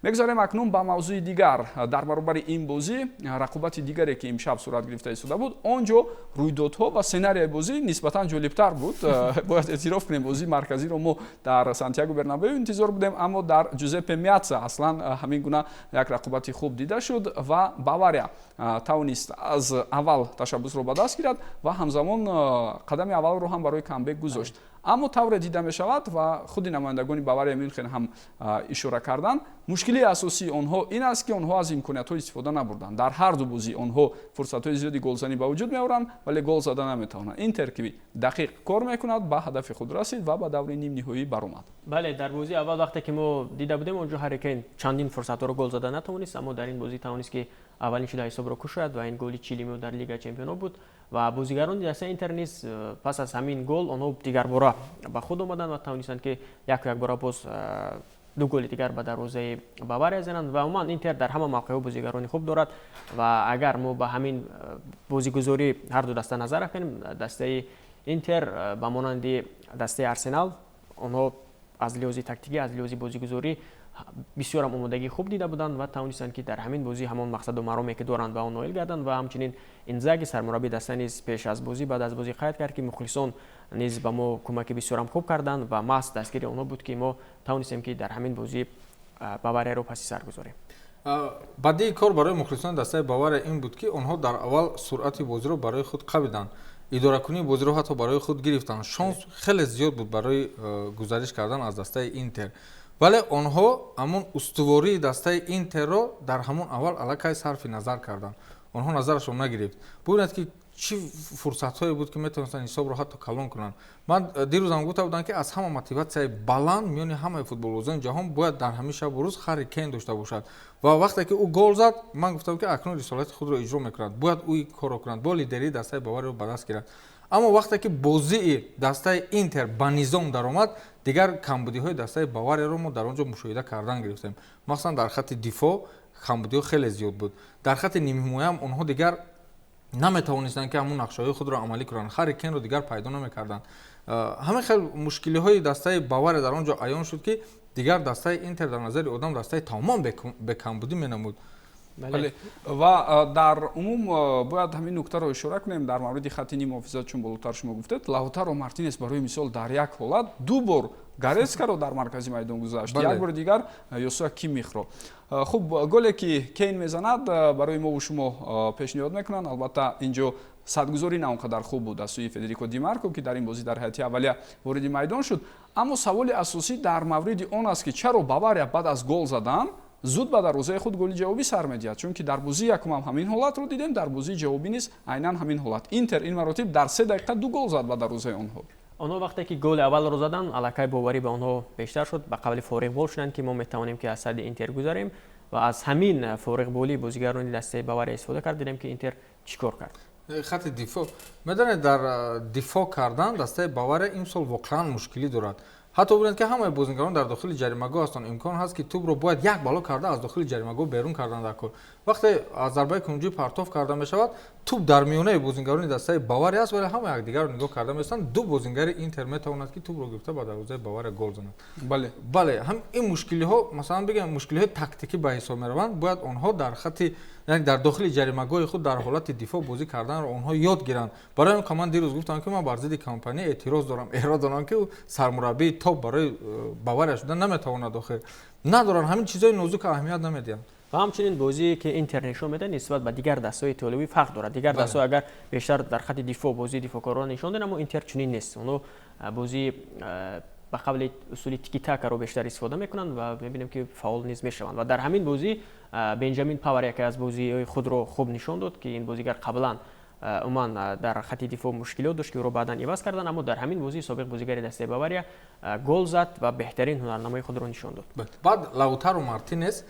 Мегузарем акнун ба мавзӯи дигар. Дар баробари ин бозӣ рақобати дигаре, ки имшаб сурат гирифта истода буд, он ҷо рӯйдодҳо ва сценарияи бозӣ нисбатан ҷолибтар буд. Бояд эътироф кунем, бозии марказиро мо дар Сантьяго Бернабею интизор будем, аммо дар Ҷузеппе Меатса аслан ҳамин гуна як рақобати хуб дида шуд ва Бавария тавонист аз аввал ташаббусро ба даст гирад ва ҳамзамон қадами аввалро ҳам барои камбек гузошт. Аммо тавре дида мешавад ва худи намояндагони Бавария Мюнхен ҳам ишора карданд, мушкилии асосии онҳо ин аст, ки онҳо аз имкониятҳо истифода набурданд. Дар ҳар ду бозӣ онҳо фурсатҳои зиёди голзанӣ ба вуҷуд меоранд, вале гол зада наметавонанд. Интер, ки дақиқ кор мекунад, ба ҳадафи худ расид ва ба даври нимниҳоӣ баромад. Бале, дар бозии аввал, вақте ки мо дида будем, он ҷо Ҳарри Кейн чандин фурсатҳоро гол зада натавонист, аммо дар ин бозӣ тавонист, ки аввалин шуда ҳисобро кушояд ва ин голи чилими ӯ дар Лигаи чемпионҳо буд. Ва бозигарони дастаи Интер низ пас аз ҳамин гол онҳо дигарбора ба худ омаданд ва тавонистанд, ки яку якбора боз ду голи дигар ба дарвозаи Бавария зананд. Ва умуман Интер дар ҳама мавқеъҳо бозигарони хуб дорад ва агар мо ба ҳамин бозигузорӣ ҳар ду даста назар афканем, дастаи Интер ба монанди дастаи Арсенал, онҳо аз лиҳози тактикӣ, аз лиҳози бозигузорӣ бисёрам омодагии хуб дида буданд ва тавонистанд, ки дар ҳамин бозӣ ҳамон мақсаду мароме, ки доранд, ба он ноил гарданд. Ва ҳамчунин Инзаги, сармураббии даста, низ пеш аз бозӣ, баъд аз бозӣ қайд кард, ки мухлисон низ ба мо кӯмаки бисёрам хуб карданд ва маҳз дастгири онҳо буд, ки мо тавонистем, ки дар ҳамин бозӣ Баварияро паси сар гузорем. Бадии кор барои мухлисони дастаи Бавария ин буд, ки онҳо дар аввал суръати бозиро барои худ қабиданд, идоракунии бозиро ҳатто барои худ гирифтанд. Шонс хеле зиёд буд барои гузариш кардан аз дастаи Интер, вале онҳо ҳамон устувории дастаи Интерро дар ҳамон аввал аллакай сарфи назар карданд, онҳо назарашон нагирифт. Бубинед, ки чӣ фурсатҳое буд, ки метавонистанд ҳисобро ҳатто калон кунанд. Ман дирӯзам гуфта будам, ки аз ҳама мотиватсияи баланд миёни ҳамаи футболбозони ҷаҳон бояд дар ҳамин шабу рӯз Ҳарри Кейн дошта бошад. Ва вақте ки ӯ гол зад, ман гуфтам, ки акнун рисолати худро иҷро мекунад, бояд ӯ ин корро кунад, бо лидерии дастаи Баварияро ба даст гирад. Аммо вақте ки бозии дастаи Интер ба низом даромад, дигар камбудиҳои дастаи Баварияро мо дар он ҷо мушоҳида кардан гирифтем. Махсусан дар хатти дифоъ камбудиҳо хеле зиёд буд. Дар хатти нимҳимояам онҳо дигар наметавонистанд, ки ҳамон нақшаҳои худро амалӣ кунанд, Ҳарри Кенро дигар пайдо намекарданд. Ҳамин хел мушкилиҳои дастаи Бавария дар он ҷо аён шуд, ки дигар дастаи Интер дар назари одам дастаи тамоман бекамбудӣ менамуд. Бале, ва дар умум бояд ҳамин нуктаро ишора кунем дар мавриди хатти ниммуҳофизат, чун болотар шумо гуфтед, Лаутаро Мартинес барои мисол дар як ҳолат ду бор Горецкаро дар маркази майдон гузашт, як бори дигар Йосуа Киммихро. Хуб, голе, ки Кейн мезанад, барои мову шумо пешниҳод мекунанд. Албатта, ин ҷо садгузорӣ на он қадар хуб буд аз сӯи Федерико Димарко, ки дар ин бозӣ дар ҳайати аввалия вориди майдон шуд. Аммо саволи асосӣ дар мавриди он аст, ки чаро Бавария баъд аз гол задан зуд ба дарвозаи худ голи ҷавобӣ сар медиҳад? Чунки дар бозии якумам ҳамин ҳолатро дидем, дар бозии ҷавобӣ низ айнан ҳамин ҳолат. Интер ин маротиб дар 3 дақиқа ду гол зад ба дарвозаи онҳо. Онҳо вақте ки голи аввалро заданд, аллакай боварӣ ба онҳо бештар шуд, ба қавли фориғбол шуданд, ки мо метавонем, ки аз садди Интер гузарем. Ва аз ҳамин фориғболии бозигарони дастаи Бавария истифода кард. Дидем, ки Интер чӣ кор кард. Хатти дифоъ, медонед, дар дифоъ кардан дастаи Бавария имсол воқеан мушкилӣ дорад. Ҳатто бубинед, ки ҳамаи бозингарон дар дохили ҷаримагоҳ ҳастанд, имкон ҳаст, ки тӯбро бояд як бало карда аз дохили ҷаримагоҳ берун кардан дар кор. Вақте аз зарбаи кунҷӣ партоф карда мешавад, тӯб дар миёнаи бозингарони дастаи Бавария аст, вале ҳама якдигарро нигоҳ карда меистанд. Ду бозингари Интер метавонад, ки тӯбро гирифта ба дарвозаи Бавария гол занад. Бале, ҳам ин мушкилиҳо, масалан бигем, мушкилиҳои тактикӣ ба ҳисоб мераванд. Бояд онҳо дар хатти, яъне дар дохили ҷаримагоҳи худ дар ҳолати дифоъ бозӣ карданро онҳо ёд гиранд. Барои он ман дирӯз гуфтам, ки ман бар зидди Компания эътироз дорам, эрод дорам, ки ӯ сармураббии топ барои Бавария шуда наметавонад. Охир надоранд, ҳамин чизҳои нозук аҳамият намедиҳанд. Ва ҳамчунин бозие, ки Интер нишон медиҳад, нисбат ба дигар дастаҳои итолиёвӣ фарқ дорад. Дигар дастаҳо агар бештар дар хатти дифоъ бозии дифоъкорона нишон диҳанд, аммо Интер чунин нест. Онҳо бозии ба қавли усули тикитакаро бештар истифода мекунанд ва мебинем, ки фаъол низ мешаванд. Ва дар ҳамин бозӣ Бенҷамин Павар яке аз бозиҳои худро хуб нишон дод, ки ин бозигар қаблан умуман дар хатти дифоъ мушкилот дошт, ки ӯро баъдан иваз карданд, аммо дар ҳамин бозӣ собиқ бозигари дастаи Бавария гол зад ва беҳтарин ҳунарнамои худро нишон дод. Баъд Лаутаро Мартинес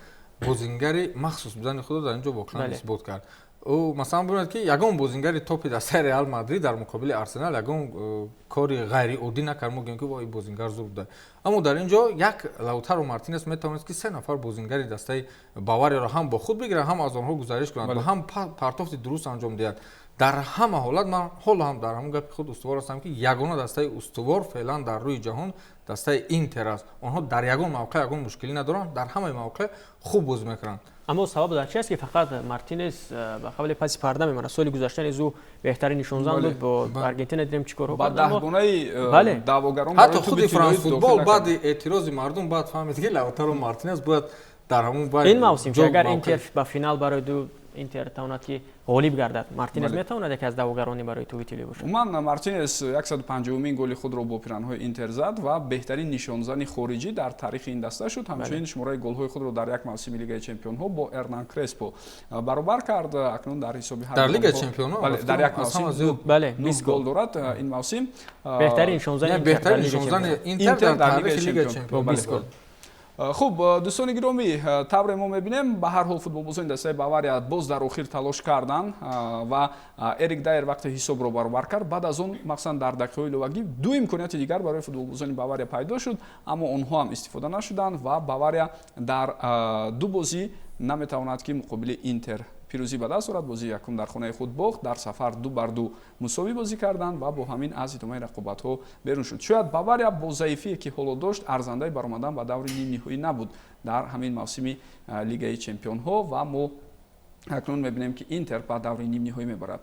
бозингари махсус будани худро дар ин ҷо воқеан исбот кард. Ӯ, масалан, бубинед, ки ягон бозингари топи дастаи Реал Мадрид дар муқобили Арсенал ягон кори ғайриоддӣ накард, мо гӯем, ки во, ин бозингар зуд буда. Аммо дар ин ҷо як Лаутаро Мартинес метавонист, ки се нафар бозингари дастаи Баварияро ҳам бо худ бигирад, ҳам аз онҳо гузариш кунад ва ҳам партофти дуруст анҷом диҳад. Дар ҳама ҳолат ман ҳоло ҳам дар ҳамон гапи худ устувор ҳастам, ки ягона дастаи устувор феълан дар рӯи ҷаҳон дастаи Интер аст. Онҳо дар ягон мавқеъ ягон мушкилӣ надоранд, дар ҳамаи мавқеъ хуб бозӣ мекунанд. Аммо сабаб дар чи аст, ки фақат Мартинес ба қавли паси парда мемонад? Соли гузашта низ ӯ беҳтарин нишонзан буд, бо Аргентина дидем, чӣ корҳо ба кард, аммо 10гонаи даъвогарон ҳатто барои худи туби Франс тиллоӣ Футбол дохил накард. Баъди эътирози мардум баъд фаҳмид, ки Лаутаро Мартинес бояд дар ҳамон Ин мавсим ҷо агар мавқеъ. Интер ба финал барои ду, Интер тавонад, ки ғолиб гардад, Мартинес метавонад яке аз даъвогарони барои туби тиллоӣ бошад. Умуман, Мартинес 150-умин голи худро бо пиранҳои Интер зад ва беҳтарин нишонзани хориҷӣ дар таърихи ин даста шуд. Ҳамчунин шумораи голҳои худро дар як мавсими Лигаи чемпионҳо бо Эрнан Креспо баробар кард. Акнун дар ҳисоби ҳар Дар Лигаи онҳо чемпионҳо бале, дар як аз ҳама мавсим зиёд. нӯҳ 20 гол дорад ин мавсим. Беҳтарин нишонзани Не, Интер дар беҳтарин Лигаи нишонзани чемпионҳо. Интер Интер дар дар Лигаи таърихи Лигаи чемпион. чемпион. Бо 20 гол. Хуб, дӯстони гиромӣ, тавре мо мебинем, ба ҳар ҳол футболбозони дастаи Бавария боз дар охир талош карданд ва Эрик Дайер вақте ҳисобро баробар кард, баъд аз он, махсусан дар дақиқаҳои иловагӣ, ду имконияти дигар барои футболбозони Бавария пайдо шуд, аммо онҳо ҳам истифода нашуданд ва Бавария дар ду бозӣ наметавонад, ки муқобили Интер пирӯзӣ ба даст орад. Бозии якум дар хонаи худ бохт, дар сафар 2-2 мусовӣ бозӣ карданд ва бо ҳамин аз идомаи рақобатҳо берун шуд. Шояд Бавария бо заифие, ки ҳоло дошт, арзандаи баромадан ба даври нимниҳоӣ набуд дар ҳамин мавсими Лигаи чемпионҳо ва мо акнун мебинем, ки Интер ба даври нимниҳоӣ мебарад.